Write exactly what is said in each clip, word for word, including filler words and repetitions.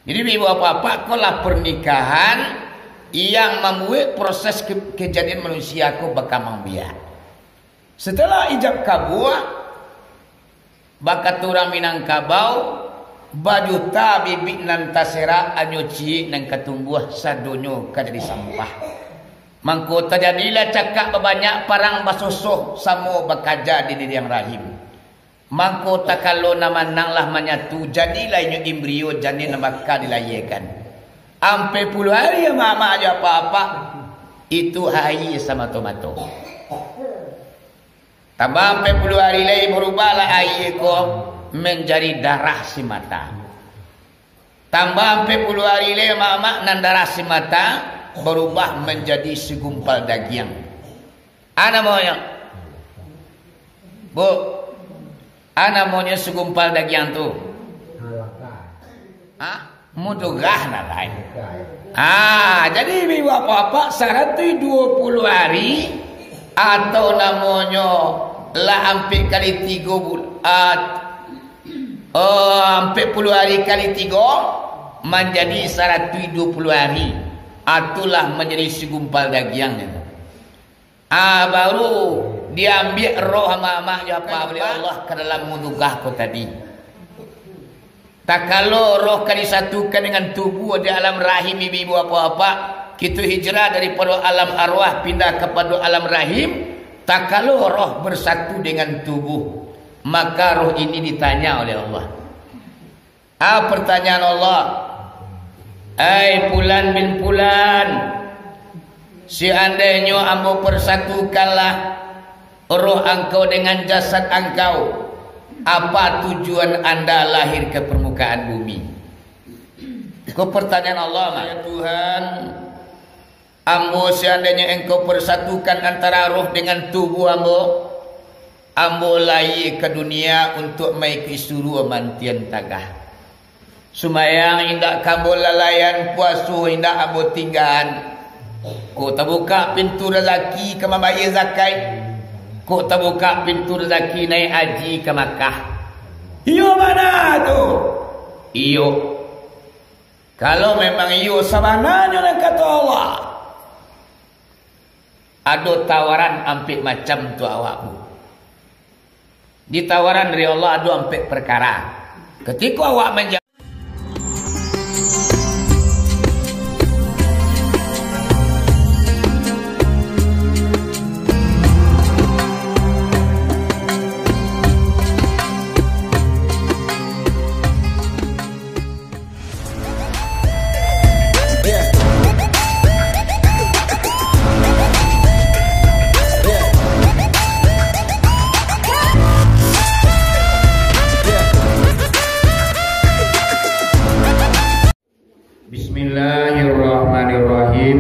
Jadi, ibu bapak-bapak, ko lah pernikahan yang mambuek proses ke-, kejadian manusia ko bakambang biak. Setelah ijab kabul, bakato urang Minangkabau, bajuta bibik nan taserak, anyo ciek nan ka tumbuah, sadonyo ka jadi sampah. Mangko tajadilah cakak babanyak, parang basosoh, samo bakaja di diriang rahim. Mangko takalo nan manang lah manyatu, jadilah inyo imbrio, janin nan baka dilahiakan. Ampek puluah ari, amak-amak jo apak-apak, itu aia samato-mato. Tambah ampek puluah ari lai, barubahlah aia ko manjadi darah simata. Tambah ampek puluah ari lai, amak-amak, nan darah simata barubah manjadi sagumpal dagiang. A namonyo? Bu, a namonyo sagumpal dagiang tu? Ha? Mudghah nan lai. Ah, jadi, ibu bapak-bapak, saratuih duo puluah ari, atau namonyo lah ampek kali tigo bul-, ah, Oh, ampek puluah ari kali tigo, manjadi saratuih duo puluah ari. Itulah manjadi sagumpal dagiang. Ah, baru diambiak roh amak-amak jo apak-apak oleh Allah ka dalam mudghah ko tadi. Takalo roh ka disatukan dengan tubuh di alam rahim ibu-ibu apak-apak, kito hijrah daripado alam arwah pindah kapado alam rahim, takalo roh bersatu dengan tubuh. Maka roh ini ditanya oleh Allah. Ah, pertanyaan Allah, "Ai Fulan bin Fulan, seandainyo ambo persatukanlah roh angkau dengan jasad angkau, apa tujuan anda lahir ke permukaan bumi?" Ko pertanyaan Allah, mah. Ya Tuhan, Ambo, seandainyo Engkau persatukan antara roh dengan tubuh ambo, ambo lahia ka dunia untuak maikuik suruah mantian tagah. Sumbayang indak ka ambo lalaian, puaso indak ambo tinggaan. Kok tabukak pintu razaki ka mambayia zakat, kok tabukak pintu razaki naiak haji ka Makkah. Iyo bana tu? Iyo. Kalau memang iyo sabananyo nan kato Allah, ado tawaran ampek macam tu awak tu. Di tawaran dari Allah ado ampek perkara. Ketiko awak manja- Bismillahirrahmanirrahim.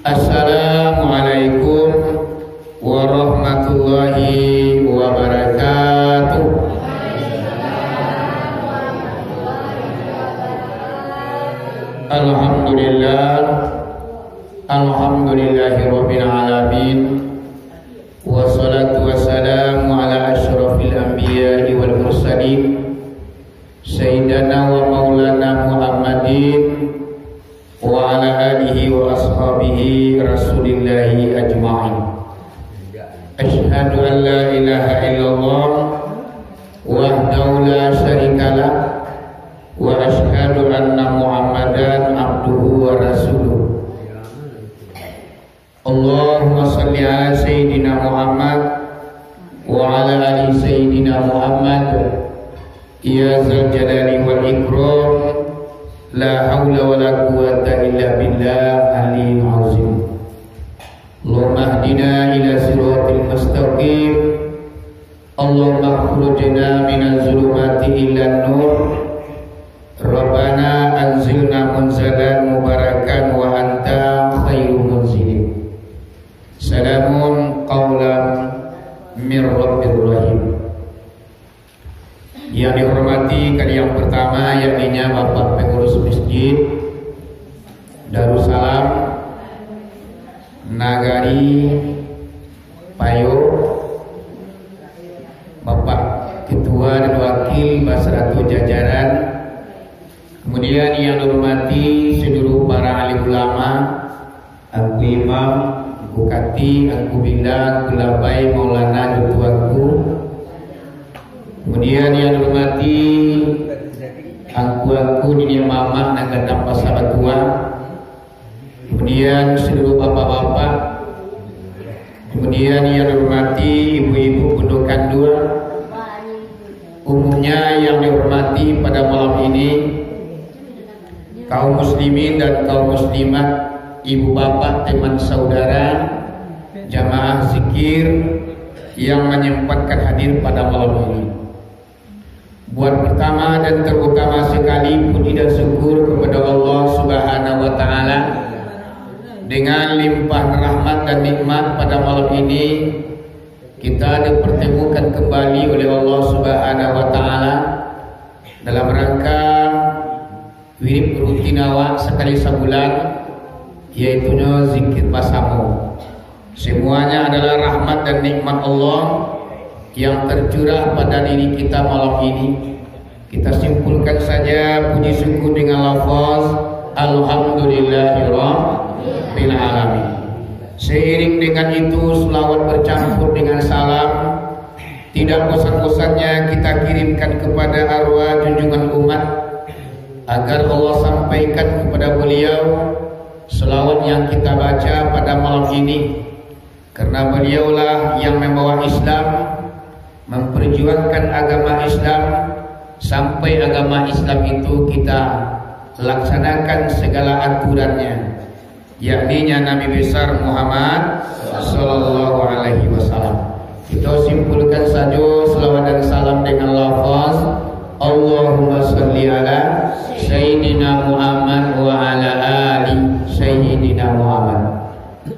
Assalamualaikum warahmatullahi wabarakatuh. Alhamdulillah. Alhamdulillahirabbil alamin. Wassalatu wassalamu ala asyrafil anbiya'i wal mursalin, Sayyidina wa maulana Muhammadin wa ala alihi wa ashabihi Rasulillahi ajma'in. Asyhadu an la ilaha illallah wahdahu la syarikalah, wa asyhadu anna Muhammadan abduhu wa rasuluh. Allahumma salli ala Sayyidina Muhammad wa ala ali Sayyidina Muhammad. Ya Zal Jalali wal Ikram, la haula wa la quwwata illa billah aliyil azim. Allahumma hdina ila siratil mustaqim. Allahumma akhrijna minaz zulumati ilan nur. Rabbana anzilna munzalan mubarakan wa anta khairu munzilin. Salamun qaulan mir rabbir rahim. Yang dihormati kali yang pertama, yakninya Bapak Pengurus Masjid Darussalam Nagari Payo, Bapak Ketua dan Wakil basarato jajaran, Kemudian yang dihormati seluruh para alim ulama, Angku Imam, Angku Kati, Angku Bila, Angku Labai, Maulana, Dutu Angku. Kemudian yang dihormati Angku-angku, niniak mamak nan gadang basa batuah. Kemudian seluruh bapak-bapak. Kemudian yang dihormati ibu-ibu bundo kanduang. Umumnya yang dihormati pada malam ini, kaum muslimin dan kaum muslimat, ibu bapak, teman saudara, jamaah zikir yang menyempatkan hadir pada malam ini. Buat pertama dan terutama sekali, puji dan syukur kepada Allah Subhanahu wa Ta'ala. Dengan limpahan rahmat dan nikmat, pada malam ini kita dipertemukan kembali oleh Allah Subhanahu wa Ta'ala dalam rangka wirid rutin awak sakali sabulan, yaitunyo zikir basamo. Semuanya adalah rahmat dan nikmat Allah yang tercurah pada diri kita malam ini. Kita simpulkan saja puji syukur dengan lafaz, "Alhamdulillahirabbil alamin." Seiring dengan itu, selawat bercampur dengan salam tidak bosan-bosannya kita kirimkan kepada arwah junjungan umat, agar Allah sampaikan kepada beliau selawat yang kita baca pada malam ini, karena beliaulah yang membawa Islam, memperjuangkan agama Islam, sampai agama Islam itu kita laksanakan segala aturannya, yakninya Nabi besar Muhammad sallallahu alaihi wasallam. Kita simpulkan sajo selawat dan salam dengan lafaz, "Allahumma salli ala Sayyidina Muhammad wa ala ali Sayyidina Muhammad."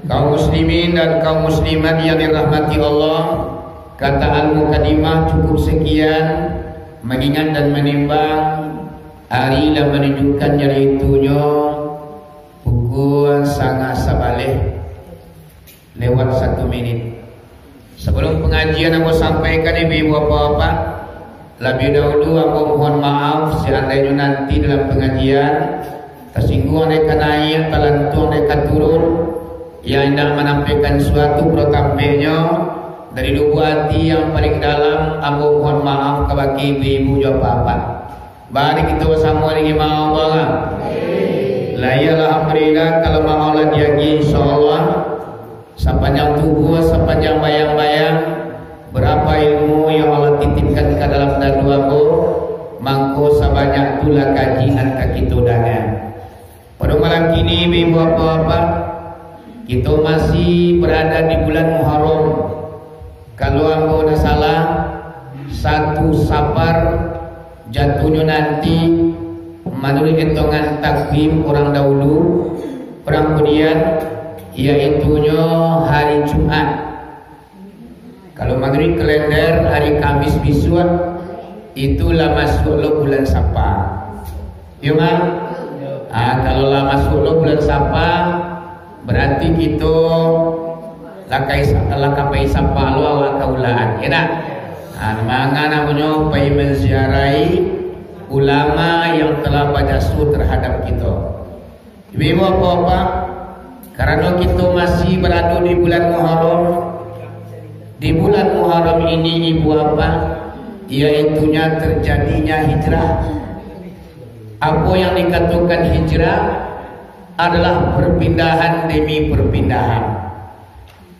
Kaum muslimin dan kaum muslimat yang dirahmati Allah, kata al-mukadimah cukup sekian, mengingat dan menimbang, ari lah menunjukkan, yaitunyo pukul sangah sabaleh lewat satu minit. Sabalum pangajian ambo sampaikan, ibu-ibu, bapak-bapak, labiah dahulu ambo mohon maaf, seandainyo nanti dalam pangajian tasingguang dek ka naiak, talantuang dek ka turun, yang indak manampaikan suatu pado tampeknyo, dari lubuk ati yang paling dalam ambo mohon maaf kabake ibu-ibu jo bapak-bapak. Bari kito basamo lagi mau barang. Lah iyolah, alhamdulillah, kalau mau lah diagiah, insyaallah. Sapanjang tubuah, sapanjang bayang-bayang, berapa ilmu yang Allah titipkan ka dalam dadu ambo, mangko sabanyak tu lah kaji nan ka kito danga. Pado malam kini, ibu-ibu, bapak-bapak, kito masih berada di bulan Muharram. Kalau ambo ndak salah, satu Safar jatuhnyo nanti, manuruik itungan takwim urang dahulu, urang kudian, yaitunyo hari Jumat. Kalau manuruik kalender, hari Kamis bisuak, itu lah masuak lo bulan Safar. Iyo, Mang? Ah, kalau lah masuak lo bulan Safar, berarti kito lah ka isa-, lah ka paisa palo awak ka ulaan, yo ndak? Ah, manga namonyo pai manziarahi ulama yang telah bajaso terhadap kito. Ibu-ibu, bapak-bapak, karano kito masih barado di bulan Muharram, di bulan Muharram ini, ibu bapak, yaitunyo terjadinyo hijrah. Apo yang dikatokan hijrah adalah perpindahan demi perpindahan.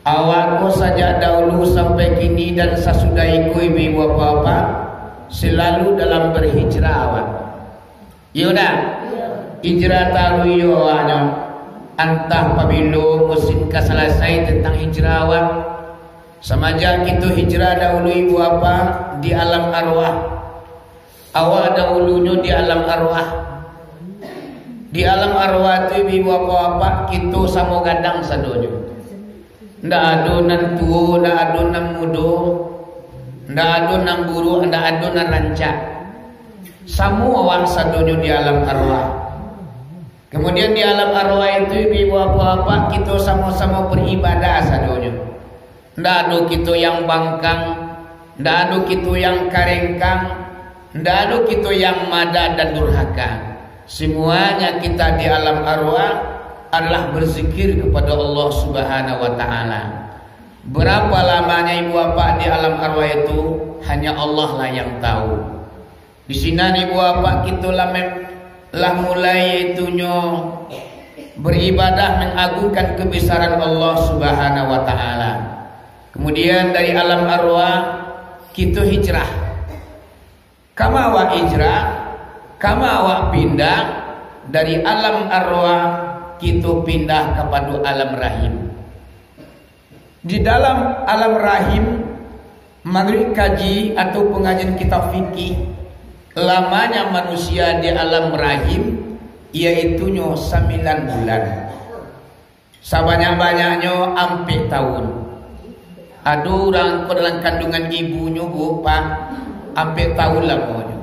Awak ko sajak dahulu sampai kini dan sasudah iko, ibu-ibu, bapak-bapak, selalu dalam berhijrah awak. Iyo ndak? Hijrah taruih iyo awaknyo. Antah pabilo musim ka salasai tantang hijrah awak. Samajak kito hijrah dahulu, ibu bapak, di alam arwah. Awak dahulunyo di alam arwah. Di alam arwah tu, ibu bapak-bapak, kito samo gadang sadonyo. Ndak ado nan tuo, ndak ado nan mudo, ndak ado nan buruak, ndak ado nan rancak. Samo awak sadonyo di alam arwah. Kemudian di alam arwah itu, ibu bapak-bapak, kito samo-samo beribadah sadonyo. Ndak ado kito yang bangkang, ndak ado kito yang karengkang, ndak ado kito yang mada dan durhaka. Semuanya kita di alam arwah adalah berzikir kepada Allah Subhanahu wa Ta'ala. Berapa lamanya ibu bapak di alam arwah itu, hanya Allah lah yang tahu. Di sinan ibu bapak kita lah, lah mulai itunyo beribadah mengagungkan kebesaran Allah Subhanahu wa Ta'ala. Kemudian dari alam arwah kita hijrah. Kama awak hijrah, kama awak pindah dari alam arwah, kita pindah kapado alam rahim. Di dalam alam rahim, manuruik kaji atau pengajian kitab fikih, lamanya manusia di alam rahim, yaitunyo sambilan bulan. Sabanyak-banyaknyo ampek tahun. Ado urang ko dalam kandungan ibunyo, Bu, Pak, ampek tahun lamonyo.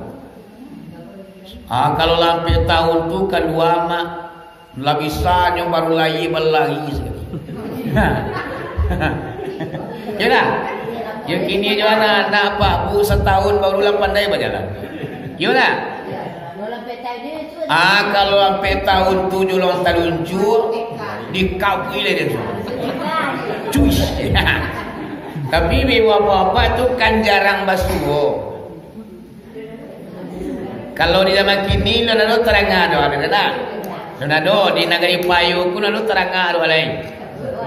Ah, kalau lah ampek tahun tu kalua mak, lah bisanyo baru lahia balari sakali. Yo lah. Yo kini jo anak-anak, Pak, Bu, satahun baru lah pandai bajalan. Yo lah. Ah, kalau ampek tahun tu jo urang taluncuak, dikabui lah dia tu. Cuish. Tapi ibu bapak-bapak tu kan jarang basuo. Kalau di zaman kini, alun ado taranga doh, ado tak? Alun ado, di nagari Payo pun alun ado taranga doh lai.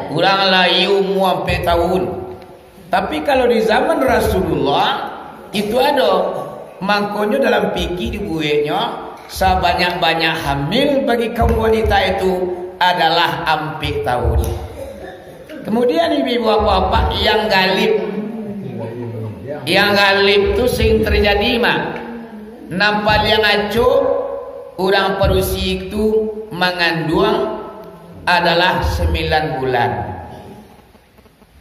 Urang lahia umua ampek tahun. Tapi kalau di zaman Rasulullah, itu ado. Mangkonyo dalam fikih dibueknyo, sabanyak-banyak hamil bagi kaum wanita itu adalah ampek tahun. Kemudian ibu-ibu bapak-bapak yang galib, yang galib tu sering terjadi mah. Nan paliang acok, urang padusi tu manganduang adalah sambilan bulan.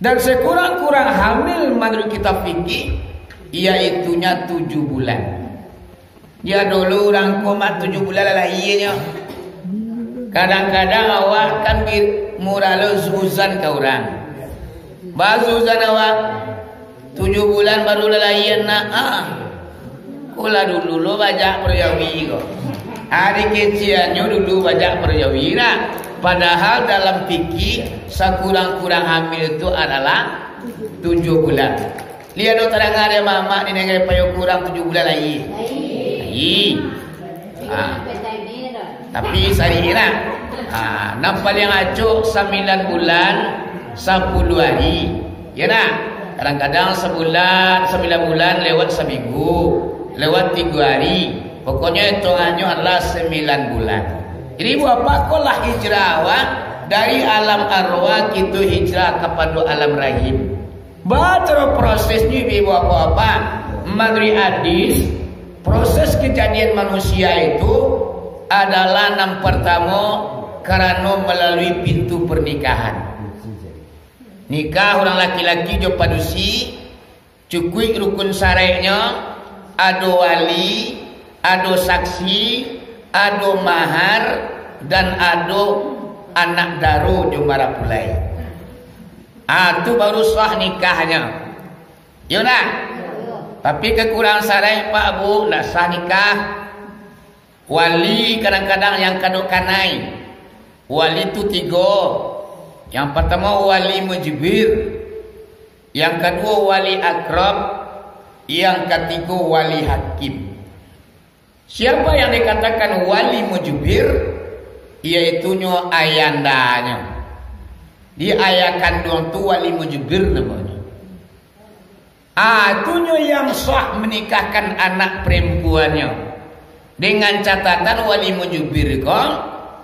Dan sekurang-kurang hamil manuruik kitab fikih, yaitunyo tujuah bulan. Yo dulu urang ko mah tujuah bulan lah lahianyo. Kadang-kadang awak kan bi-, muralo suuzan ka urang. Ba suuzan awak, tujuah bulan baru lah lahia nak. Ah. Ko lah dulu lo bajak perawi ko. Ari kecianyo dulu bajak perawi nak. Padahal dalam fikih, sakurang-kurang hamil tu adalah tujuah bulan. Liek do taranga dek mamak di nagari Payo, kurang tujuah bulan lai. Lai. Ah. Tapi sari lah. Ah, nan paliang acok sambilan bulan sapuluah ari. Yo nah. Kadang-kadang sabulan, sambilan bulan lewat saminggu, lewat tigo ari. Pokoknyo hitongannyo adalah sambilan bulan. Jadi, ibu bapak ko lah hijrah awak dari alam arwah, kito hijrah kapado alam rahim. Bacaro prosesnyo, ibu bapak-bapak, manuruik hadis, proses kejadian manusia itu adalah nan partamo karano malalui pintu pernikahan. Nikah urang laki-laki jo padusi, cukuik rukun syaraiknyo, ado wali, ado saksi, ado mahar, dan ado anak daro jo marapulai. Ah, tu baru sah nikahnyo. Yo ndak? Tapi kakurang syaraik, Pak, Bu, ndak sah nikah. Wali kadang-kadang yang kado kanai. Wali tu tigo. Yang partamo wali mujbir, yang kaduo wali akrab, yang katigo wali hakim. Siapa yang dikatakan wali mujbir? Yaitunyo ayandanyo. Di ayah kanduang tu wali mujbir namonyo. Ah, itunyo yang sah menikahkan anak perempuannyo. Dengan catatan wali mujbir ko,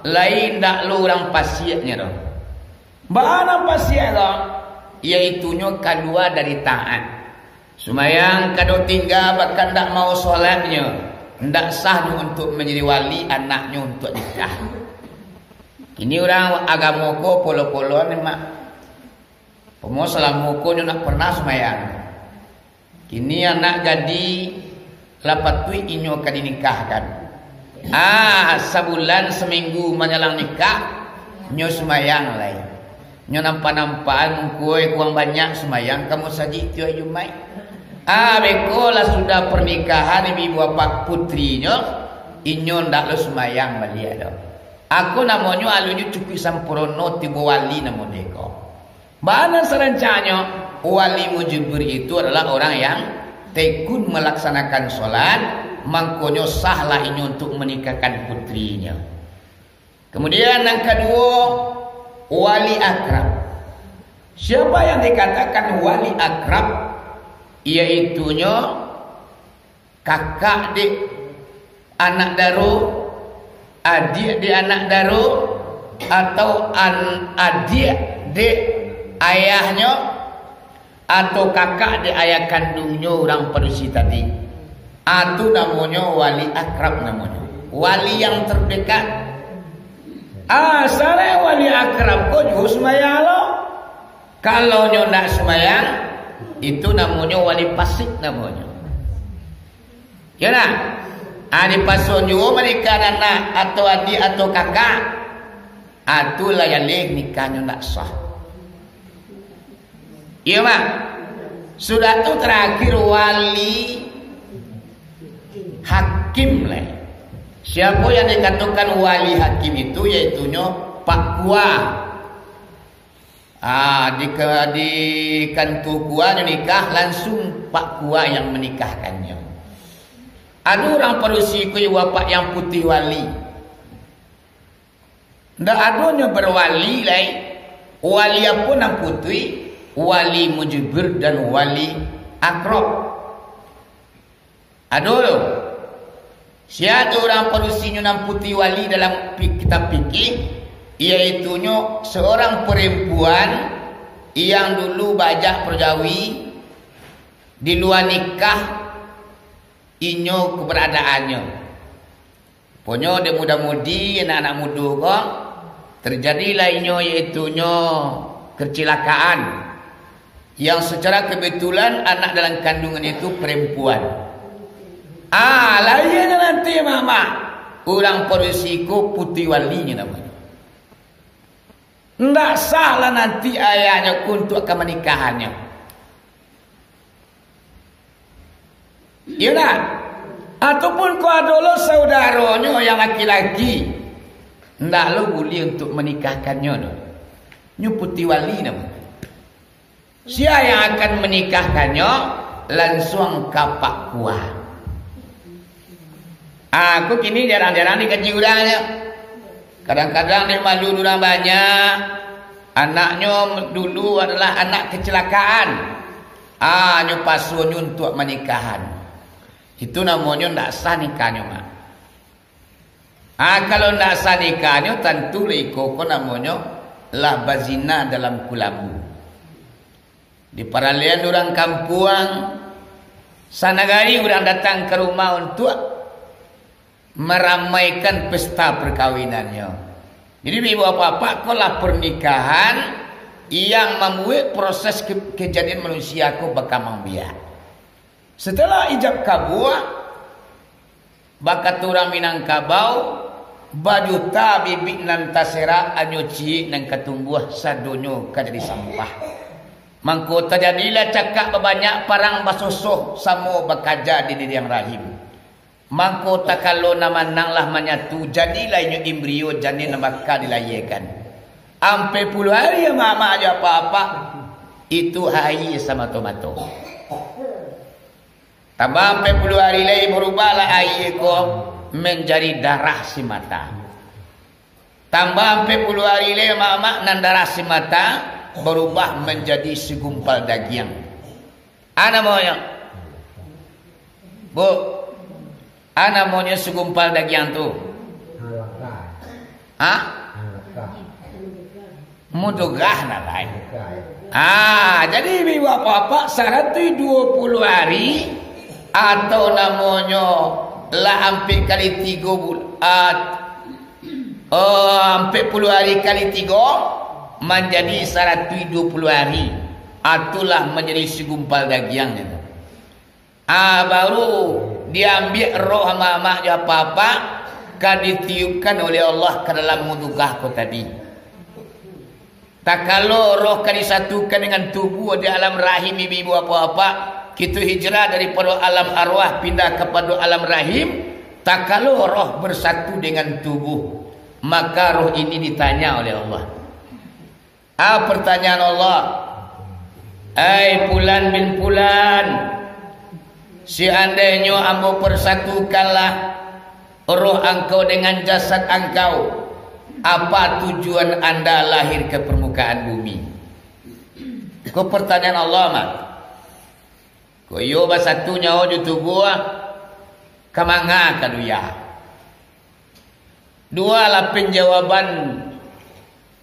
lai indak lo urang pasiaknyo doh. Baa nan pasiak ko? Yaitunyo kalua dari taat. Sumayang kado tingga, bahkan ndak mau solatnyo, ndak sah doh untuk manjadi wali anaknyo untuk nikah. Kini urang agamo ko polo-polo ni, Mak. Pomo salamo ko nyo ndak pernah sumayang. Kini anak gadih lah patuik inyo ka dinikahkan. Ah, sabulan saminggu manyalang nikah, nyo sumayang lai. Nyo nampak-nampakan mungko kurang banyak sumayang ka musajik tiok Jumaik. Ah, beko lah sudah pernikahan ibu bapak putrinyo, Inyo ndak lo sumbayang baliak doh. Ako namonyo alun nyo cukuik sampurno tibo wali namo deko. Bana sarancanyo, wali mujibir itu adalah orang yang tekun melaksanakan sholat, mangkonyo sahlah inyo untuk menikahkan putrinyo. Kemudian yang kedua, wali akrab. Siapa yang dikatakan wali akrab? Yaitunyo kakak dek anak daro, adiak dek anak daro, atau an-, adiak dek ayahnyo, atau kakak dek ayah kandungnyo urang padusi tadi. Ah, tu namonyo wali akrab namonyo. Wali yang terdekat. Ah, salai wali akrab ko juo sumbayang lo. Kalau nyo ndak sumbayang, itu namonyo wali pasik namonyo. Yo lah. Ah, dipasuo juo manikah anak atau adiak atau kakak. Ah, tu lah jaleh nikahnyo ndak sah. Iyo, Mak. Sudah tu terakhir wali hakim lai. Siapo yang dikatokan wali hakim itu, yaitunyo Pak Kua. Ah, di ka-, di kantua Kua nyo nikah, langsung Pak Kua yang manikahkannyo. Ado urang padusi ko iyo wapak yang putih wali. Ndak adonyo berwali lai. Wali apo nan putuih? Wali mujibir dan wali akrab. Ado lo. Sia tu urang padusinyo nan putuih wali dalam pi-, kitab fikih, yaitunyo seorang perempuan yang dulu bajak perjawi di lua nikah inyo keberadaannyo. Ponyo dek muda-mudi, anak-anak mudo ko, terjadilah inyo, yaitunyo kecelakaan, yang secara kebetulan anak dalam kandungan itu perempuan. Ah, lahianyo nanti, mamak, urang padusi ko putuih walinyo namonyo. Ndak sah lah nanti ayahnyo ko untuak ka manikahannyo. Iyo ndak? Ataupun ko ado lo saudaronyo yang laki-laki, ndak lo buliah untuak manikahkannyo doh. Nyo putuih wali namonyo. Sia yang akan manikahkannyo, lansuang ka Pak Kua. Ah, ko kini jarang-jarang dikaji urang nyo. Kadang-kadang dek malu urang banyak, anaknyo dulu adalah anak kecelakaan. Ah, nyo pasuonyo untuak manikahan. Itu namonyo ndak sah nikahnyo, Mak. Ah, kalau ndak sah nikahnyo, tantu lah iko ko namonyo lah bazina dalam kulambu. Di paralian urang kampuang, sanagari urang datang ka rumah untuak maramaikan pesta perkawinannyo. Jadi, ibu bapak-bapak, ko lah pernikahan yang mambuek proses ke-, kejadian manusia ko bakambang biak. Setelah ijab kabua, bak kato urang Minangkabau, bajuta bibik nan taserak, anyo ciek nan ka tumbuah, sadonyo ka jadi sampah. Mangko tajadilah cakak babanyak, parang basosoh, samo bakaja di diriang rahim. Mangko takalo nan manang lah manyatu, jadilah inyo imbrio, janin nan baka dilahiakan. Ampek puluah ari, mamak jo apak-apak, itu aia samato-mato. Tambah ampek puluah ari lai, barubahlah aia ko manjadi darah simata. Tambah ampek puluah ari lai, mamak, nan darah simata barubah manjadi sigumpal dagiang. A namonyo? Bu, a namonyo sigumpal dagiang tu? Ha? Mudugah nan lain. Ah, jadi, ibu bapak-bapak, saratuih duo puluah ari, atau namonyo lah ampek kali tigo bul-, ah, oh, ampek puluah ari kali tigo, manjadi saratuih duo puluah ari. Ah, tu lah manjadi sigumpal dagiang nyo tu. Ah, baru diambiak roh mamak jo apak-apak, ka ditiupkan oleh Allah ka dalam mudugah ko tadi. Takalo roh ka disatukan dengan tubuah di alam rahim ibu-ibu apak-apak, kito hijrah daripado alam arwah pindah kapado alam rahim, Takalo roh bersatu dengan tubuh, maka roh ini ditanya oleh Allah. Ah, pertanyaan Allah, "Ai Pulan bin Pulan, seandainyo ambo persatukanlah roh angkau dengan jasad angkau, apa tujuan anda lahir ke permukaan bumi?" Ko pertanyaan Allah mah. Ko iyo basatu nyawa jo tubuah, ka manga ka duya? Dua lah penjawaban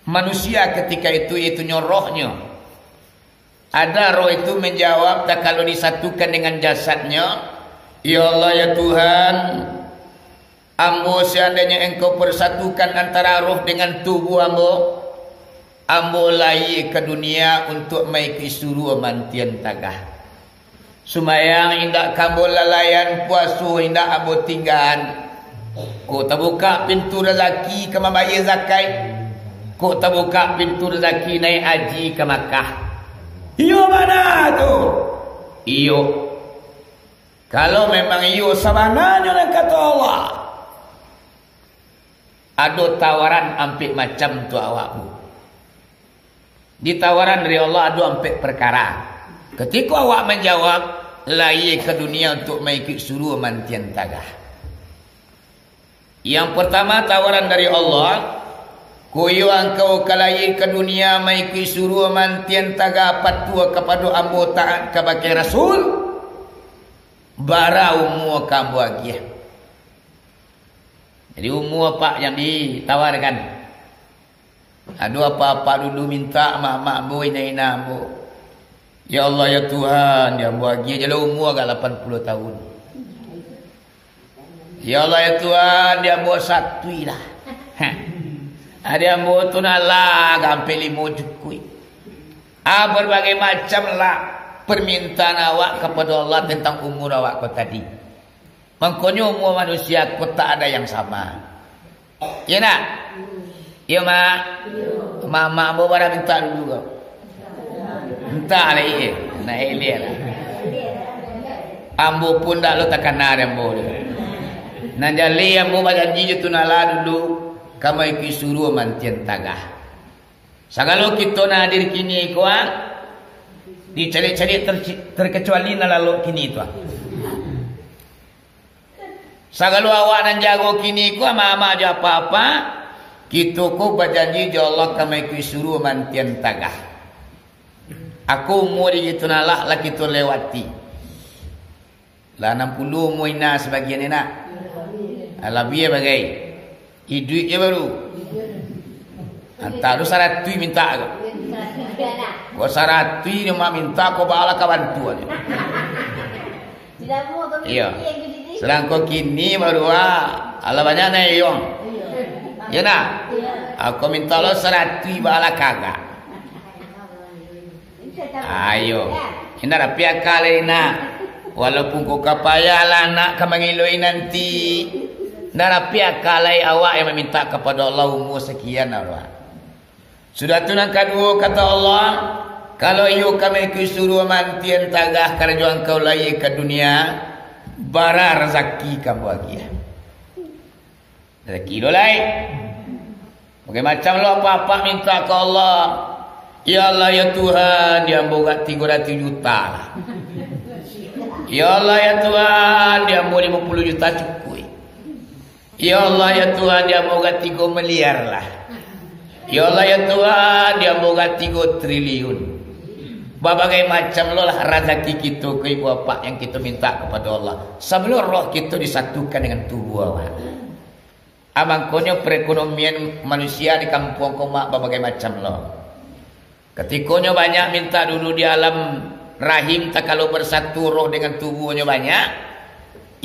manusia ketika itu, yaitu nyo rohnyo. Ada roh itu menjawab, tak kalau disatukan dengan jasadnyo, "Ya Allah, ya Tuhan, ambo seandainya Engkau persatukan antara roh dengan tubuah ambo, ambo lahia ka dunia untuk maikuik suruah mantian tagah. Sumbayang indak ka ambo lalaian, puaso indak ambo tinggaan. Kok tabukak pintu razaki ka mambayia zakat, kok tabukak pintu razaki naik haji ka Makkah." Iyo bana tu. Iyo. Kalau memang iyo sabananyo nan kato Allah, ado tawaran ampek macam tu awak bu. Di tawaran dari Allah ado ampek perkara. Ketiko awak manjawab, lahia ka dunia untuk maikuik suruah mantian tagah. Yang pertama, tawaran dari Allah, "Ko iyo angkau ka lahia ka dunia maikuik suruah mantian tagah, patuah kapado ambo, taat kabake Rasul, bara umua ka ambo agiah." Jadi umua apak yang ditawarkan. Ado apak-apak dulu mintak, amak-amak ambo, indak-indak ambo, "Ya Allah, ya Tuhan, di ambo agiah jo lah umua agak lapan puluah tahun. Ya Allah, ya Tuhan, di ambo satuilah. Di ambo tu nah lah agak ampek limo cukuik." Ah, berbagai macam lah permintaan awak kapado Allah tentang umur awak ko tadi. Mangkonyo umua manusia ko tak ada yang sama. Iyo ndak? Iyo, Mak? Mamak ambo bara mintak dulu ko. Mintak lah, iyo. Nak eleh lah. Ambo pun ndak lo takana dek ambo tu. Nan jaleh ambo bajanji jo Tun Allah dulu, ka maikuik suruah mantian tagah. Sagalo kito nan hadir kini ko, ah, dicaliak-caliak ter-, terkecuali nan lalok kini tu, ah. Sagalo awak nan jago kini ko, amak-amak jo apak-apak, kito ko bajanji jo Allah ka maikuik suruah mantian tagah. Ako umua di kito nan lah, lah kito lewati. Lah anam puluah umua ina sabagian ina. Ah, labiah bagai. Iduik je baru. Antah tu saratuih mintak ko. Ko saratuih nyo mak mintak ko bala ka bantuan. Iyo. Sadangkan kini baru, ah, alah banyak na iyo. Iyo nah. Ako mintak lo saratuih bala kagak. Ayo, indak rapi aka lai nak. Walaupun ko ka payah lah nak ka mangiloi nanti, indak rapi aka lai awak yang mamintak kapado Allah umua sakian awak. Sudah tu nan kaduo, kato Allah, kalau iyo ka maikuik suruah mantian tagah karajo angkau lahia ka dunia, bara razaki ka ambo agiah. Rezeki lo lai. Bagai macam lo apak-apak minta ka Allah. Ya Allah, ya Tuhan, di ambo gak tigo ratuih juta lah. Ya Allah, ya Tuhan, di ambo limo puluah juta cukuik. Ya Allah, ya Tuhan, di ambo gak tigo miliar lah. Ya Allah, ya Tuhan, di ambo gak tigo triliun. Babagai macam lo lah razaki kito ko ibu apak yang kito minta kapado Allah. Sabalum roh kito disatukan dengan tubuah awak. Amangkonyo perekonomian manusia di kampuang ko mak babagai macam lo. Katikonyo banyak minta dulu di alam rahim, takalo bersatu roh dengan tubuahnyo banyak,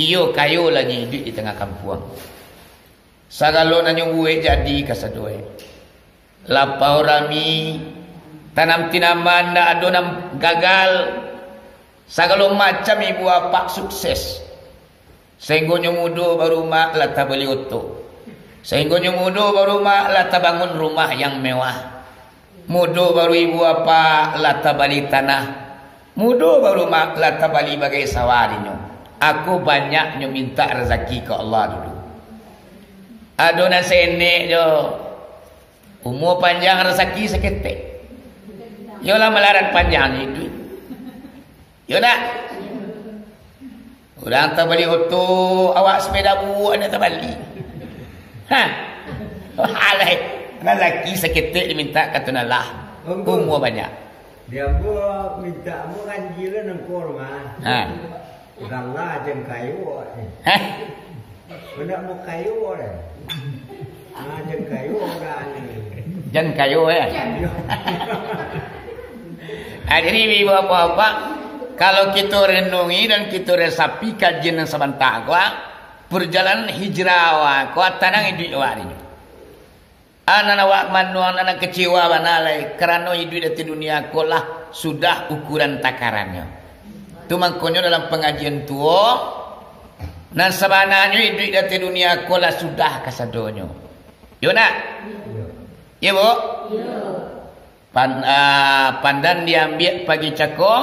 iyo kayo lah nyo iduik di tangah kampuang. Sagalo nan nyo buek jadi kasadonyo. Lapau rami, tanam tinaman ndak ado nan gagal. Sagalo macam ibu apak sukses. Sainggonyo mudo barumak lah tabali oto. Sainggonyo mudo barumak lah tabangun rumah yang mewah. Mudo baru ibu apak lah tabali tanah. Mudo barumak lah tabali bagai sawah dinyo. Aku banyaknyo mintak razaki ka Allah dulu. Ado nan saenek jo, umua panjang, razaki saketek. Yolah, malarat panjang iduik. Yo ndak? Urang tabali oto, awak sapeda buruak ndak tabali. Ha. Alai, razaki saketek dimintak ka Tuhan Allah. Umua banyak. Di ambo mintak ambo ganjil nan ko rumah. Ha. Udah lah, jan kayo. Ha? Ndak mau kayo deh. Ah, jan kayo udah ni. Jan kayo, eh. Ah, jadi, ibu bapak-bapak, kalau kita renungi dan kita resapi kajian nan sabanta ko, ah, perjalanan hijrah awak ko, ah, tanang iduik awak ni. Anak awak manuang, anak kecewa bana lai, karano iduik di ateh dunia ko lah sudah ukuran takarannyo. Tu mangkonyo dalam pangajian tuo, nan sabananyo iduik di ateh dunia ko lah sudah kasadonyo. Yo ndak? Yo, Bu? Pan-, ah, pandan diambiak pagi cako,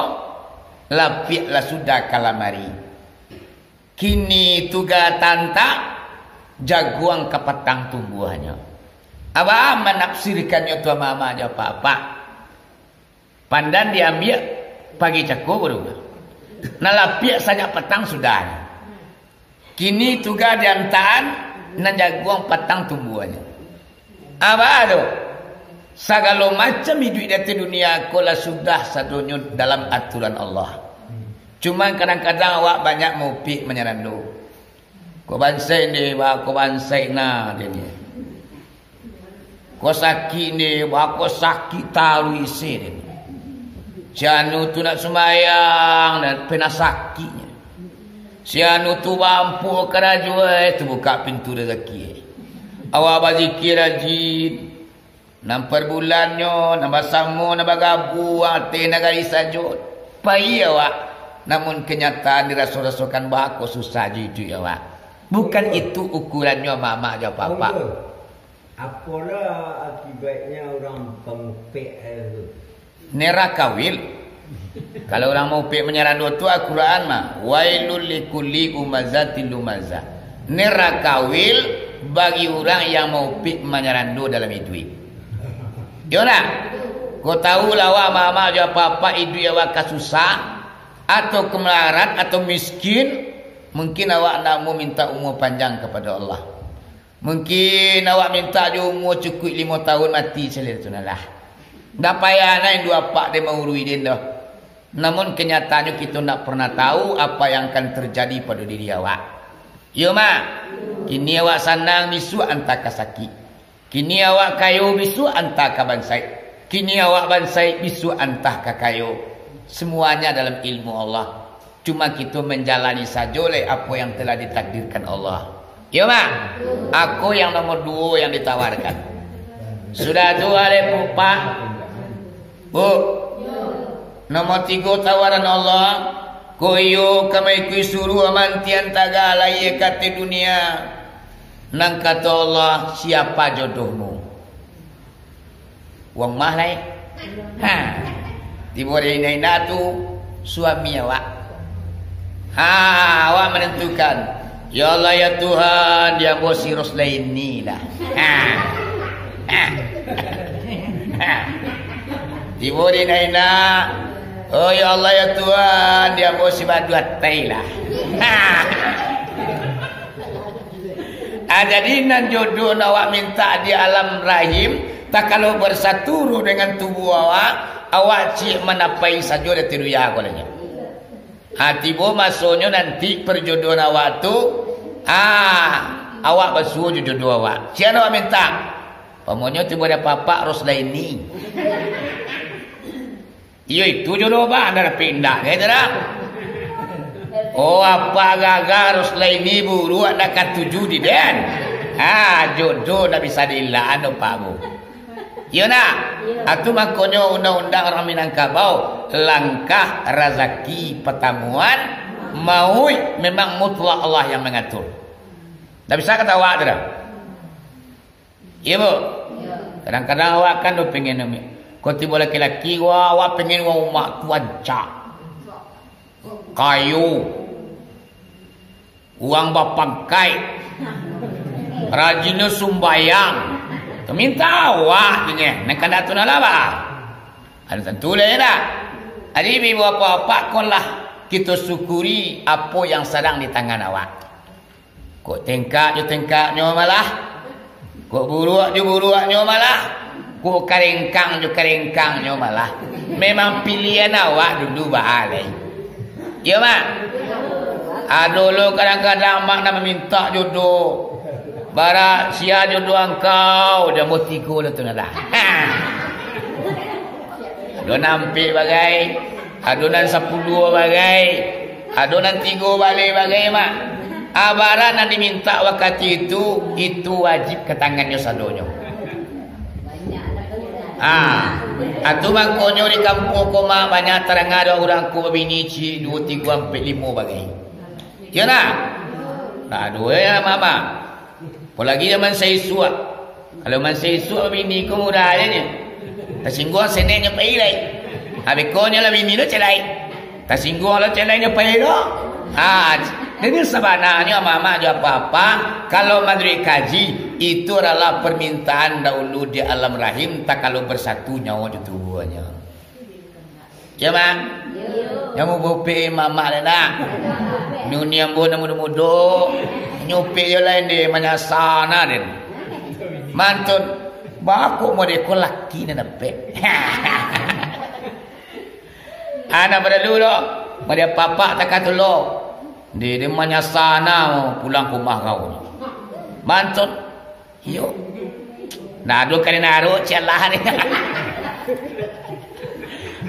lapiak lah sudah ka lamari. Kini tuga tantak, jaguang ka patang tumbuahnyo. Abah manafsirkannyo tu ama-ama jo apak-apak. Pandan diambiak pagi cako baru. Nan lapiak sajak patang sudahnyo. Kini tuga diantaan, nan jaguang patang tumbuahnyo. Abah tu, sagalo macam iduik di ateh dunia ko lah sudah sadonyo dalam aturan Allah. Cuma kadang-kadang awak banyak maupik manyarando. Ko bansaik ni, ba, ko bansaik na, den. Ko sakik ni, ba, ko sakik taruih isi, den. Si anu tu nak sumbayang, dan pernah sakiknyo. Si anu tu bampu karajo, eh, tu buka pintu rezeki, eh. Awak bazikir rajin. Nan per bulannyo, nan basamo, nan bagabuang, ateh nagari sajo. Pai awak, namun kenyataan diraso-rasokan bako susah jo iduik awak. Bukan itu ukurannyo, ama-ama jo apak-apak. Apolah akibatnya orang pamupek tu? Nerakawil. Kalau urang maupik manyarando tu, Al-Quran mah, "Wailul likulli umazatil lumazah." Nerakawil bagi urang yang maupik manyarando dalam iduik. Yo ndak? Ko tahu lah awak, ama-ama jo apak-apak, iduik awak ka susah, atau ka malarat, atau miskin, mungkin awak ndak mau minta umua panjang kapado Allah. Mungkin awak mintak jo umua cukuik limo tahun mati, salinan tu nah lah. Ndak payah nah indu apak den maurui den doh. Namun, kenyataannyo kito ndak pernah tahu apa yang akan terjadi pado diri awak. Iyo mah, kini awak sanang, bisuak antah ka sakik. Kini awak kayo, bisuak antah ka bansaik. Kini awak bansaik, bisuak antah ka kayo. Semuanya dalam ilmu Allah. Cuma kito manjalani sajo lai apo yang telah ditakdirkan Allah. Iyo mah? Ako yang nomor duo yang ditawarkan. Sudah tu, alai Pak, Bu, nomor tigo tawaran Allah, ko iyo ka maikuik suruah mantian taga lahia ka ateh dunia. Nan kato Allah, "Siapa jodohmu?" Wong mah lai. Ha. Tibo di indak-indak tu, suami awak. Ha, awak manantukan. "Ya Allah, ya Tuhan, di ambo si Roslaini lah." Ha. Ha. Ha. Tibo di indak-indak. "Oh, ya Allah, ya Tuhan, di ambo si Baduatai lah." Ha. Ah, jadi nan jodoh nan awak mintak di alam rahim, takalo bersatu ruh dengan tubuah awak, awak ciek manapai sajo di ateh dunia ko lai nyo. Ah, tibo masonyo nanti perjodohan awak tu, ah, awak basuo jo jodoh awak. Sia nan awak mintak? Pamonyo tibo di apak-apak Roslaini. Iyo itu jodoh, Bah, ndak dapek indak, kaitu dah. Oh, apak gagah Roslaini buruak ndak katuju di den. Ha, jodoh ndak bisa dielak-an doh, Pak, Bu. Iyo ndak? Atu makonyo undang-undang urang Minangkabau, langkah, razaki, patamuan, mauik memang mutlak Allah yang mangatur. Ndak bisa kata awak tu dah. Iyo, Bu? Kadang-kadang awak kan tu pengen umi. Kok tibo laki-laki, wah, awak pengen wah umak tu rancak. Kayo. Urang bapangkai, rajinnyo sumbayang, tu mintak awak tu nyo, nan kandak tu nah lah, bah. Ado tantu lah, yo ndak? Jadi, ibu bapak-bapak, kolah kito syukuri apo yang sadang di tangan awak. Kok tengkak jo tengkaknyo malah, kok buruak jo buruaknyo malah, kok karengkang jo karengkangnyo malah. Memang pilihan awak dulu baa lai. Iyo, Mak? Ado lo kadang-kadang Mak nan mamintak jodoh. Bara sia jodoh angkau, jambua tigo lah tu nah lah. Ado nan ampek bagai, ado nan sapuluah bagai, ado nan tigo baleh bagai, Mak. Abaran nan dimintak wakatu itu, itu wajib ka tangannyo sadonyo. Ah, atu mangkonyo di kampuang ko, Mak, banyak taranga do urang ko babini ciek duo, tigo, ampek, limo bagai. Iyo nah? Nah, duo ya, Mak, Mak. Apolagi zaman saisuak. Kalau zaman saisuak, bini ko mudah aja nyo. Tasingguang seneknyo pai lai. Habis ko nyo lah bini lo celai. Tasingguang lo celainyo pai lo. Ha, jadi sabananyo amak-amak jo apak-apak, kalau manuruik kaji, itu adalah permintaan dahulu di alam rahim, tak kalau bersatu nyawa jo tubuahnyo. Yo, Mak? Yo. Nyo mubopek mamak lai nak. Nuni ambo nan mudo-mudo, nyupik yo lain di manyasa na den. Mantun, bako mode ko laki nan dapek. Anak badalu lo, mode papak takah tu lo. Di, di manyasa na pulang ka rumah kau. Mantun. Iyo. Nah, duo kali naruh, cialah ni.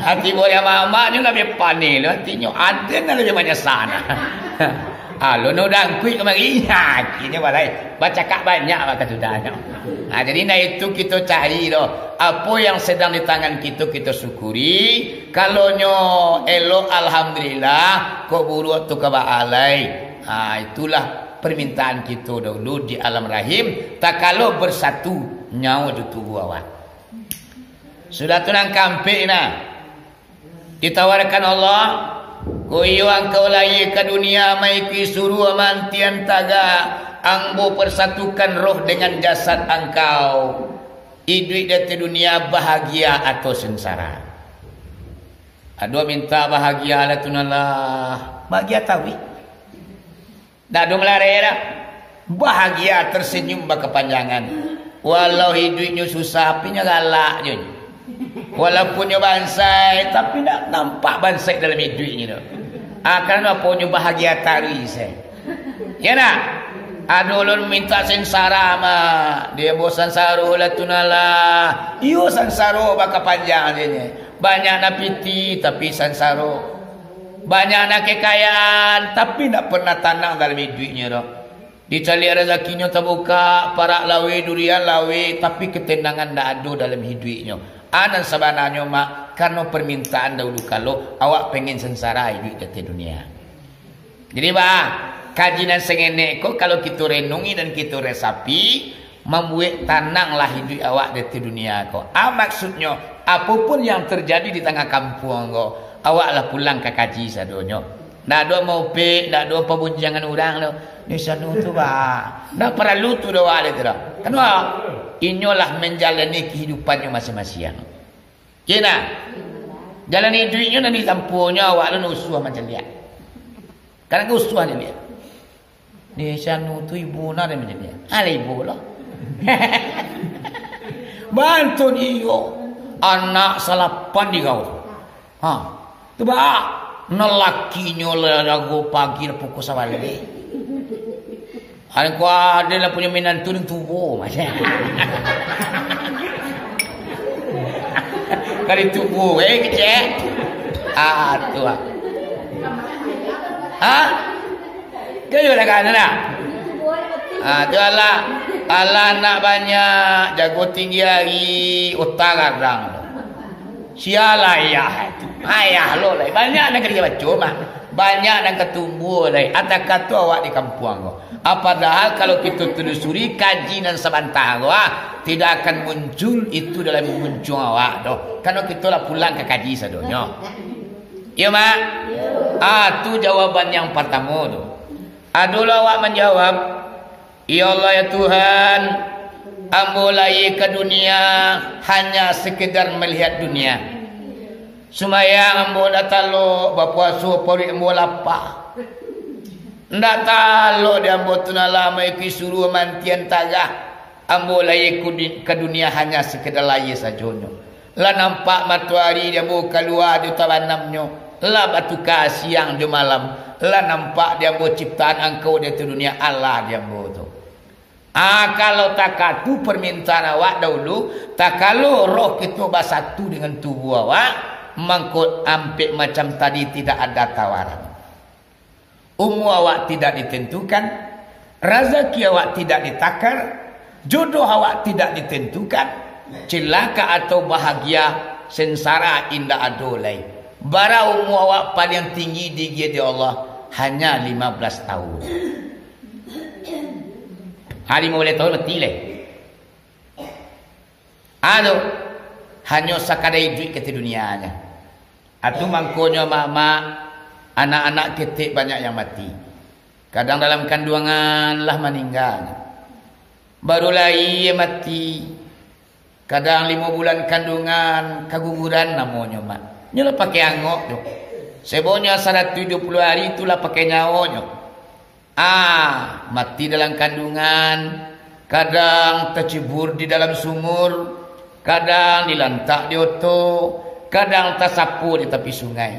Ati boleh mamak nyo labiah panih lo, atinyo aden labiah banyak sana. Alo no dangkuik kamari, ha, atinyo balai. Bacakak banyak baka sudahnyo. Nah, jadi nah itu kito cari doh. Apo yang sedang di tangan kito, kito syukuri. Kalau nyo elok, alhamdulillah. Kok buruak tu ka baalai. Ha, itulah permintaan kito dahulu di alam rahim, takalo bersatu nyawa jo tubuah awak. Sudah tu nan kaampek nah, ditawarkan Allah, ko iyo angkau lahia ka dunia maikuik suruah mantian taga, ambo persatukan roh dengan jasad angkau, iduik di ateh dunia bahagia atau sengsara. Ado minta bahagia lah tu nah lah, bahagia tawi. Dak ado malarai dah. Bahagia, tersenyum bakapanjangan. Walau iduiknyo susah, tapi nyo galak je. Walaupun nyo bansai, tapi ndak nampak bansai dalam iduiknyo tu. Ah, karano apo? Nyo bahagia taruih se. Yo ndak? Ado ulun minta sengsara mah. Dia bosan saruh lah tu nah lah. Iyo sansaro bakapanjang je nyo. Banyak nan pitih, tapi sansaro. Banyak nan kekayaan, tapi ndak pernah tanang dalam iduiknyo tu. Dicaliak razakinyo tabukak, parak laweh, durian laweh, tapi ketenangan ndak ado dalam iduiknyo. A nan sabananyo, Mak, karano permintaan dahulu kalo, awak pengen sengsara iduik di ateh dunia. Jadi, bah, kaji nan sangenek ko, kalau kito renungi dan kito resapi, mambuek tananglah iduik awak di ateh dunia ko. A maksudnyo, apo pun yang terjadi di tangah kampuang ko, awaklah pulang ka kaji sadonyo. Ndak ado maupik, ndak ado pabunjangan urang tu. Di sanu tu, bah. Ndak paralu tu doa lai tu dah. Kenapa? Inyolah manjalani kahidupannyo masing-masing. Yo nah. Jalan iduiknyo nan ditampuanyo awak tu usuah mancaliak. Kadang usuah ni dia. Di sanu tu ibu nak dia macam dia. Alah ibu lah. Bantu iyo. Anak salapan di kau. Ha. Tu bah. Nalakinyo lah jago pagi lah pukul sabaleh. Angku ado lah punyo minantu nan tuo, macam. Kali tuo, eh, kecek. Ah, tu ah. Ha? Kayo lah kan, nah? Ah, tu alah, alah nak banyak, jago tinggi hari, otak gadang. Sialah ayah tu. Ayah lo lai. Banyak nan ka dibaco mah. Banyak nan ka tumbuah lai. Ataka tu awak di kampuang ko. Ah, padahal kalau kito telusuri kaji nan sabanta ko, ah, tidak akan muncul itu dalam muncuang awak tu. Karano kito lah pulang ka kaji sadonyo. Iyo, Mak? Ah, tu jawaban yang partamo tu. Adolah awak manjawab, "Ya Allah, ya Tuhan, ambo lahia ka dunia hanya sekedar melihat dunia. Sumbayang ambo ndak talok, bapuaso paruik ambo lapa. Ndak talok di ambo tu nan lah maikuik suruah mantian tagah. Ambo lahia ku di, ka dunia hanya sekedar lahia sajonyo. Lah nampak matoari di ambo kalua jo tabanamnyo, lah batuka siang jo malam, lah nampak di ambo ciptaan Angkau di ateh dunia, Allah di ambo tu." Ah, kalau takatu permintaan awak dahulu, takalo roh kito basatu dengan tubuah awak, mangko ampek macam tadi tidak ada tawaran. Umua awak tidak ditentukan, razaki awak tidak ditakar, jodoh awak tidak ditentukan, cilaka atau bahagia, sengsara indak ado lai. Bara umua awak paliang tinggi diagiah dek Allah, hanya lima belas tahun. Ha, lima belas tahun mati lai. Ado, hanyo sakadar iduik ka ateh dunia nyo. Atu mangkonyo amak-amak, anak-anak ketek banyak yang mati. Kadang dalam kanduangan lah maningga. Baru lahia mati. Kadang limo bulan kanduangan, kaguguran namonyo, Mak. Nyo lah pakai angok tu. Sebonyo saratuih duo puluah ari tu lah pakai nyawonyo. Ah, mati dalam kanduangan, kadang tacibur di dalam sumur, kadang dilantak di oto, kadang tasapo di tapi sungai.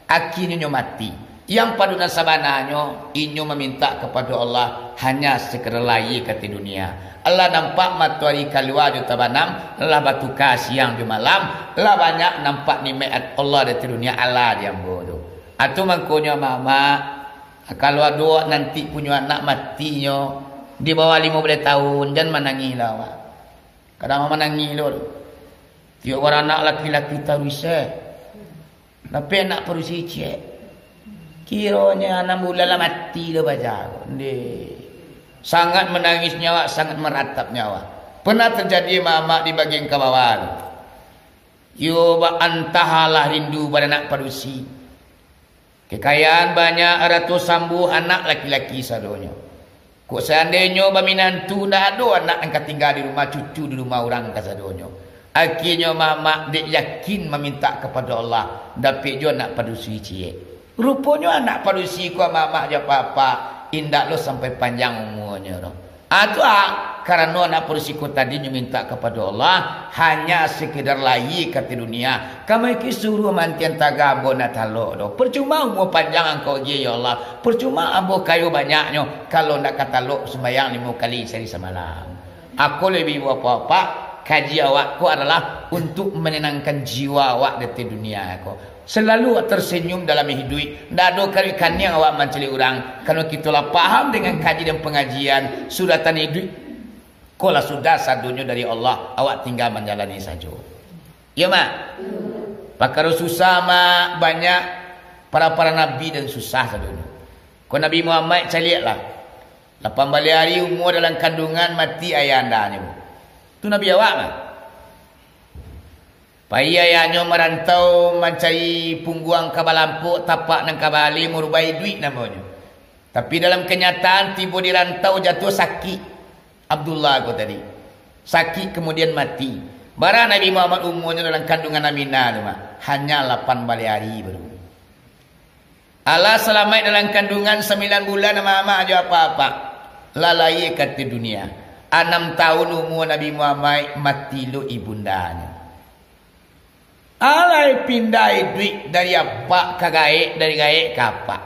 Akhirnyo nyo mati. Yang pado nan sabananyo, inyo mamintak kapado Allah hanya sakadar lahia ka ateh dunia. Lah nampak matoari kalua jo tabanam, lah batuka siang jo malam, lah banyak nampak nikmat Allah di ateh dunia, Allah di ambo tu. Atu mangkonyo amak-amak, kalau ado awak nanti punyo anak matinyo di bawah limo baleh taun, jan manangih lah awak. Kadang manangih lo tu. Tiok baranak laki-laki taruih se. Tapi anak padusi ciek. Kironyo anam bulan lah mati lo baja ko. Ndeh. Sangat manangisnyo awak, sangat maratapnyo awak. Pernah terjadi amak-amak di bagian ka bawah tu. Yo, ba-, antahalah rindu baranak padusi. Kekayaan banyak, arato sambuah, anak laki-laki sadonyo. Kok seandainyo baminantu, ndak ado anak nan ka tingga di rumah, cucu di rumah urang kasadonyo. Akhirnyo mamak dek yakin mamintak kapado Allah, dapek juo anak padusi ciek. Ruponyo anak padusi ko mamak jo apak-apak, indak lo sampai panjang umuanyo doh. Ah, tu ah, karano anak padusi ko tadi nyo mintak kapado Allah, hanya sekedar lahia ka ateh dunia. Kama kisuruah mantian tagah ambo ndak talok doh. Percuma umua panjang Angkau agiah, ya Allah. Percuma ambo kayo banyaknyo, kalau ndak ka talok sumbayang limo kali sahari samalam. Ako lebih bapak-bapak, kaji awak ko adalah untuk menenangkan jiwa awak di ateh dunia ko. Selalu tersenyum dalam iduik. Ndak ado karik kaniang awak mancaliak urang. Karano kito lah paham dengan kaji dan pangajian. Sudah taniduik ko lah sudah sadonyo dari Allah. Awak tingga manjalani sajo. Iyo, Mak? Pakaro susah, Mak, banyak para-para nabi dan susah sadonyo. Ko Nabi Muhammad caliaklah. Lapan baleh ari umua dalam kanduangan mati ayah andanyo. Tu Nabi awak, Mak? Pai ayahnyo marantau mancari pungguang ka balampok, tapak nan ka bali, marubah iduik namonyo. Tapi dalam kanyataan tibo di rantau jatuah sakik. Abdullah ko tadi. Sakik kamudian mati. Bara Nabi Muhammad umuanyo dalam kanduangan Aminah tu, Mak? Hanya lapan baleh ari baru. Alah salamaik dalam kanduangan sambilan bulan, amak-amak jo apak-apak. Lah lahia ka ateh dunia. Anam taun umua Nabi Muhammad, mati lo ibundanyo. Alai pindah iduik dari apak ka gaek, dari gaek ka apak.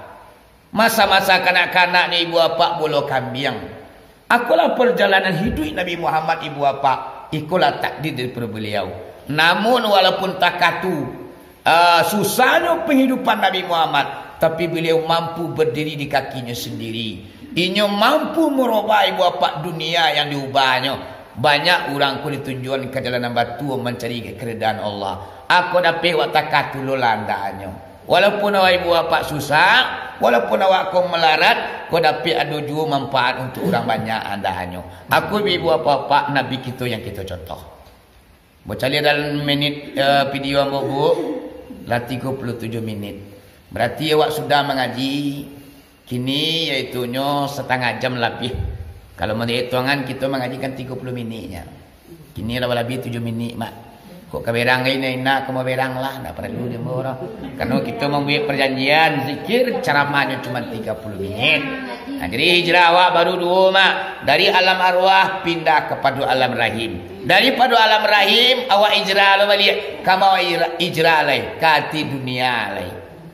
Masa-masa kanak-kanaknyo ibu apak bolo kambiang. Akolah parjalanan hiduik Nabi Muhammad ibu apak, ikolah takdir daripada baliau. Namun walaupun takatu, ah, susahnyo panghidupan Nabi Muhammad, tapi baliau mampu bardiri di kakinyo sandiri. Inyo mampu marubah ibu apak dunia yang diubahnyo. Banyak urang ko ditunjuakan ka jalan nan batua mancari karidaan Allah. Ako dapek wak takatu lo landahnyo. Walaupun awak ibu apak susah, walaupun awak ko malarat, ko dapek ado juo manfaat untuak urang banyak andahnyo. Aku ibu apak-apak Nabi kito yang kito contoh. Bacaliak dalam minit, eh, video ambo, Bu, lah tigo puluah tujuah minit. Berarti awak sudah mangaji, Kini yaitunyo satangah jam labiah. Kalau manuruik itungan, kito mangaji kan tigo puluah miniknyo. Kini lah labiah tujuah minik, Mak. Kok ka berang gai, nak inak ka mau berang lah, ndak paralu diambo doh. Karano kito mambuek parjanjian, zikir, caramahnyo cuma tigo puluah minik. Nah, jadi hijrah awak baru duo, Mak. Dari alam arwah pindah kapado alam rahim. Daripado alam rahim, awak hijrah lo baliak. Ka ma awak hijrah, hijrah lai? Ka ateh dunia lai.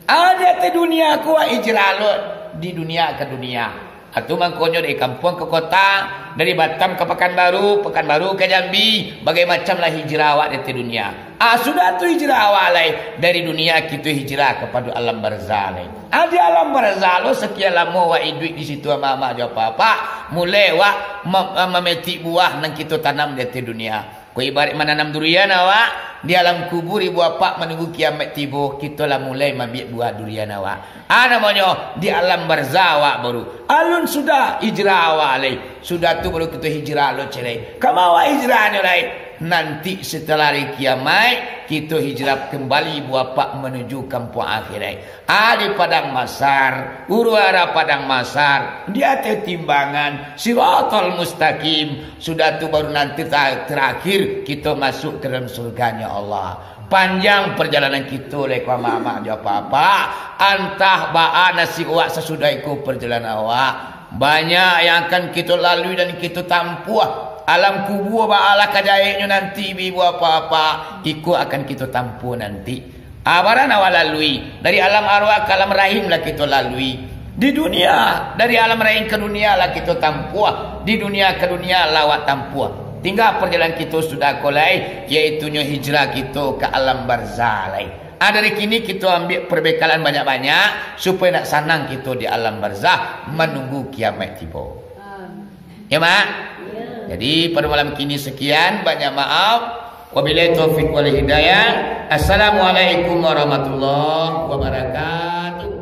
Ah, di ateh dunia ko awak hijrah lo, di dunia ka dunia. Ah, tu mangkonyo dari kampuang ka kota, dari Batam ka Pakanbaru, Pakanbaru ka Jambi, bagai macam lah hijrah awak di ateh dunia. Ah, sudah tu hijrah awak lai, dari dunia kito hijrah kapado alam barzah lai. Ah, di alam barzah lo sakian lamo awak iduik di situ, amak-amak jo apak-apak, mulai awak ma-, mametik buah nan kito tanam di ateh dunia. Ko ibarat mananam durian awak, di alam kubur ibu apak manunggu kiamat tibo, kito lah mulai maambiak buah durian awak. Ah, namonyo di alam barzah awak baru. Alun sudah hijrah awak lai. Sudah tu baru kito hijrah lo celai. Ka ma awak hijrahnyo lai? Nanti setelah hari kiamat, kito hijrah kembali ibu apak manuju kampuang akhirat. Ah, di padang mahsyar, huru-hara padang mahsyar, di ateh timbangan, Siratal Mustaqim, sudah tu baru nanti ta-, terakhir kito masuk ka dalam surganyo Allah. Panjang parjalanan kito lai ko amak-amak jo apak-apak, antah baa nasib awak sasudah iko parjalanan awak. Banyak yang akan kito lalui dan kito tampuah. Alam kubua baalah ka jaheknyo nanti, ibu apak-apak, iko akan kito tampuah nanti. Ah, bara nan awak lalui. Dari alam arwah ka alam rahim lah kito lalui. Di dunia, dari alam rahim ka dunia lah kito tampuah. Di dunia ka dunia lah awak tampuah. Tingga parjalanan kito sudah ko lai, yaitunyo hijrah kito ka alam barzah lai. Ah, dari kini kito ambiak perbekalan banyak-banyak, supayo nak sanang kito di alam barzah, manunggu kiamat tibo. Ya, Mak? Ya. Jadi, pada malam kini sekian, banyak maaf. Wabillahi taufiq wal hidayah. Assalamualaikum warahmatullahi wabarakatuh.